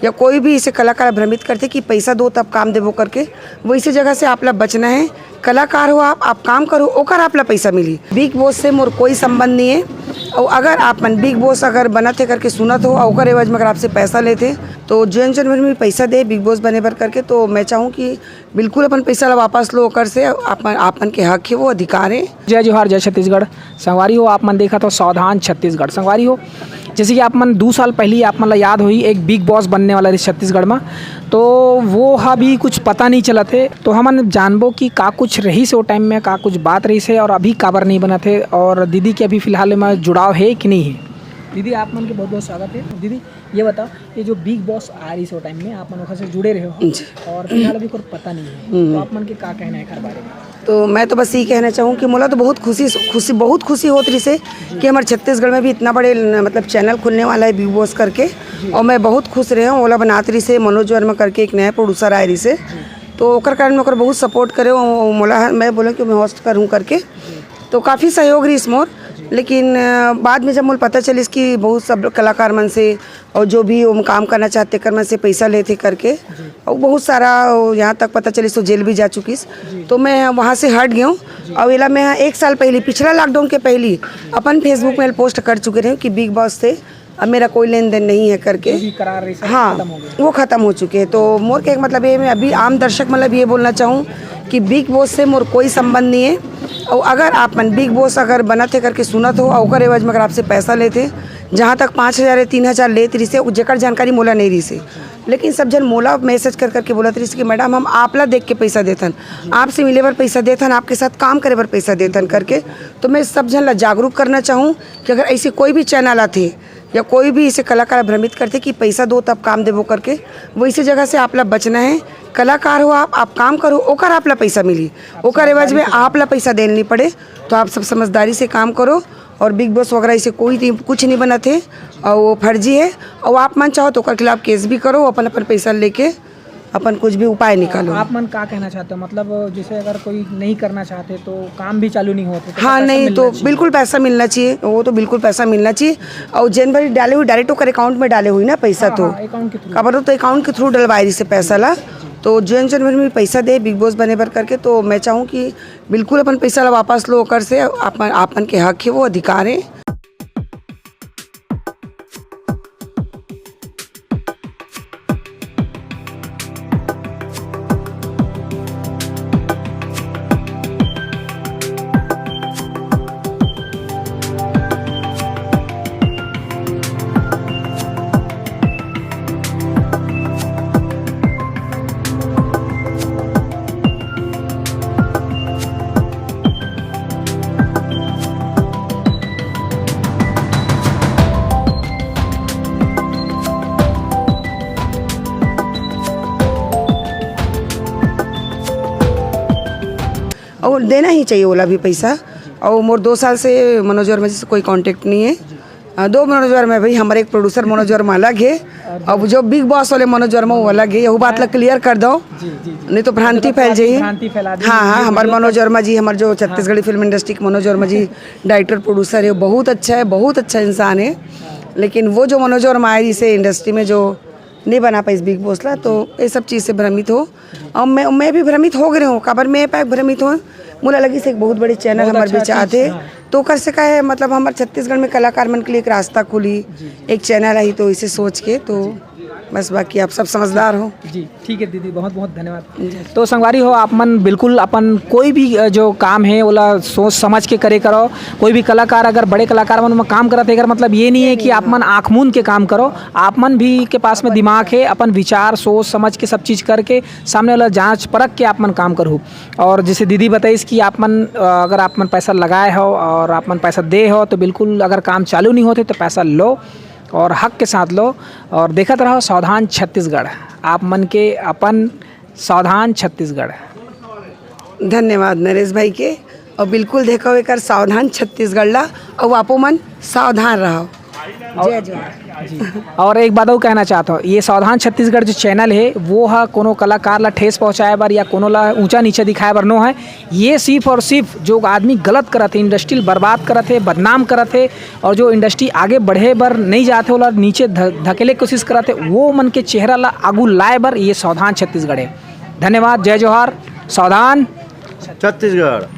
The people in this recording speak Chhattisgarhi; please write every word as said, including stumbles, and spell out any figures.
या कोई भी इसे कलाकार भ्रमित करथे कि पैसा दो तब काम देबो करके, वइसे जगह से आप ला बचना हे। कलाकार हो आप, आप काम करो, ओकर आप ला पैसा मिली। बिग बॉस से मोर कोई संबंध नहीं है। और अगर आप मन बिग बॉस अगर बनत हे करके सुनत हो और ओकर एवज में अगर आपसे पैसा लेथे, तो जेन जेन मन भी पैसा दे बिग बॉस बने बर करके, तो मैं चाहूँ कि बिल्कुल अपन पैसा ला वापस लो ओकर से। आप मन, आप मन के हक हे, वो अधिकार हे। जय जोहार, जय छत्तीसगढ़। संगवारी हो, आप मन देखत हो सावधान छत्तीसगढ़। संगवारी हो, जैसे कि आप मन दू साल पहली आप मन ला याद होही, एक बिग बॉस बनने वाला रहिस छत्तीसगढ़ में, तो वो हा भी कुछ पता नहीं चलत हे। तो हमन जानबो कि का कुछ रहिस ओ टाइम में, का कुछ बात रहिस हे और अभी काबर नहीं बनत हे। और दीदी के अभी फिलहाल में जुड़ाव हे कि नहीं हे? दीदी, आप मन के बहुत बहुत स्वागत हे। दीदी, ये बताओ, ये जो बिग बॉस आ रहिस ओ टाइम में, आप मन ओखर से जुड़े रहे हो जी। और फिलहाल अभी कोई पता नहीं है, हम्म। तो आप मन के का कहना है एकर बारे में? तो मैं तो बस यही कहना चाहूँ कि मोला तो बहुत खुशी, खुशी, बहुत खुशी होत रहिस हे कि हमारे छत्तीसगढ़ में भी इतना बड़े न-, मतलब चैनल खुलने वाला है बिग बॉस करके। और मैं बहुत खुश रहे हूँ। ओला बनात रहिस हे मनोज वर्मा करके, एक नया प्रोड्यूसर आए रहिस हे, तो ओकर कारण मैं ओकर बहुत सपोर्ट करे हूँ। मोला, मैं बोले कि मैं होस्ट करूँ करके, तो काफ़ी सहयोग रहिस मोर। लेकिन अ, बाद में जब मोला पता चलिस कि बहुत सब कलाकार मन से और जो भी वो काम करना चाहते, तेकर मन से पैसा लेथे करके, और बहुत सारा, वो यहाँ तक पता चलिस तो जेल भी जा चुकिस। तो मैं वहाँ से हट गई हूँ। और एला मैं एक साल पहली, पिछला लॉकडाउन के पहली अपन फेसबुक में पोस्ट कर चुके रहे हूँ कि बिग बॉस से अब मेरा कोई लेन देन नहीं है करके। जो भी करार रहिस, हाँ, खत्म हो गया। वो खत्म हो चुके हैं। तो मोर के एक मतलब ये, मैं अभी आम दर्शक मतलब ये बोलना चाहूँ कि बिग बॉस से मोर कोई संबंध नहीं है। और अगर आप मन बिग बॉस अगर बनत हे करके सुनत हो और ओकर एवज में अगर आपसे पैसा लेथे, जहाँ तक पाँच हज़ार या तीन हज़ार लेत रहिस हे, जेकर जानकारी मोला नहीं रहिस हे, लेकिन सब झन मोला मैसेज कर करके बोलत रहिस कि मैडम, हम आप ला देख के पैसा देथन, आपसे मिले बर पैसा देथन, आपके साथ काम करे बर पैसा देथन करके। तो मैं सब झन ला जागरूक करना चाहूँ कि अगर ऐसे कोई भी चैनल आथे या कोई भी इसे कलाकार भ्रमित करथे कि पैसा दो तब काम देबो करके, वइसे जगह से आप ला बचना हे। कलाकार हो आप, आप काम करो, ओकर आप ला पैसा मिली, ओकर एवज में आप ला पैसा देना नहीं पड़े। तो आप सब समझदारी से काम करो और बिग बॉस वगैरह इसे कोई नहीं, कुछ नहीं बनत हे और वो फर्जी है। और आप मन चाहो तो ओकर खिलाफ केस भी करो, अपन अपन पैसा लेके अपन कुछ भी उपाय निकालो। आप मन का कहना चाहते हो, मतलब जैसे अगर कोई नहीं करना चाहते तो काम भी चालू नहीं होते तो हाँ, पैसा नहीं मिलना तो चाहिए? बिल्कुल पैसा मिलना चाहिए, वो तो बिल्कुल पैसा मिलना चाहिए। और जेन भी डाले हुई डायरेक्ट ओकर अकाउंट में डाले हुई ना पैसा हाँ, तो हाँ, अकाउंट के थ्रू। काबर तो अकाउंट के थ्रू डलवाए रहिस हे पैसा ला, तो जेन जेन मन भी पैसा दे बिग बॉस बने बर करके, तो मैं चाहूँ कि बिल्कुल अपन पैसा ला वापस लो ओकर से। आप मन, आप मन के हक हे, वो अधिकार हे। और देना ही चाहिए ओला भी पैसा। और मोर दो साल से मनोज वर्मा जी से कोई कॉन्टेक्ट नहीं है। अ, दो मनोज वर्मा है भाई, हमारे एक प्रोड्यूसर मनोज वर्मा अलग है, अब जो बिग बॉस वाले मनोज वर्मा वो अलग है। यहू बात ला क्लियर कर दो, जी, जी, जी। नहीं तो भ्रांति मतलब फैल जाही। भ्रांति फैला दी। हाँ, हाँ, ये हमारे वीडियो मनोज वर्मा जी, हमारे जो छत्तीसगढ़ी फिल्म इंडस्ट्री के मनोज वर्मा जी डायरेक्टर प्रोड्यूसर है, वो बहुत अच्छा है, बहुत अच्छा इंसान है। लेकिन वो जो मनोज वर्मा आए इसे इंडस्ट्री में जो नहीं बना पाइस बिग बॉस ला, तो ये सब चीज़ से भ्रमित हो। और मैं, मैं भी भ्रमित हो गए हूँ, काबर मैं पाक भ्रमित हूँ। मोला लगिस एक बहुत बड़े चैनल बहुत हमारे अच्छा बीच चीज़, आते, हाँ। तो ओकर से का है, मतलब हमारे छत्तीसगढ़ में कलाकार मन के लिए एक रास्ता खुली, जी, जी। एक चैनल आई, तो इसे सोच के तो बस, बाकी आप सब समझदार हो। जी, ठीक है दीदी, बहुत बहुत धन्यवाद। जी। तो संगवारी हो, आप मन बिल्कुल अपन कोई भी, अ, जो काम है, ओला सोच समझ के करे करो। कोई भी कलाकार, अगर बड़े कलाकार मन में काम करत है, एकर मतलब ये नहीं है कि आप मन आँख मूंद के काम करो। आप मन भी के पास में दिमाग है, अपन विचार, सोच समझ के सब चीज़ करके सामने वाला जांच परख के आप मन काम करहु। और जैसे दीदी बताइस कि आप मन, अ, अगर आप मन पैसा लगाए हो और आप मन पैसा दे हो, तो बिल्कुल अगर काम चालू नहीं होते तो पैसा लो और हक के साथ लो। और देखत रहो सावधान छत्तीसगढ़, आप मन के अपन सावधान छत्तीसगढ़। धन्यवाद नरेश भाई के। और बिल्कुल देखो एकर सावधान छत्तीसगढ़ ला, और आपो मन सावधान रहो। जय जोहार। और एक बात अउ कहना चाहत हौं, ये सावधान छत्तीसगढ़ जो चैनल हे, वो ह कोनो कलाकार ला ठेस पहुँचाए बर या कोनो ला ऊंचा नीचा दिखाए बर नो हे। ये सिर्फ और सिर्फ जो आदमी गलत करत हे, इंडस्ट्री ल बर्बाद करत हे, बदनाम करत हे, और जो इंडस्ट्री आगे बढ़े बर नहीं जात हे, ओला नीचे ध-, धकेले के कोशिश करत हे, वो मन के चेहरा ला आगू लाए बर ये सावधान छत्तीसगढ़ हे। धन्यवाद, जय जोहार, सावधान। छत्तीसगढ़।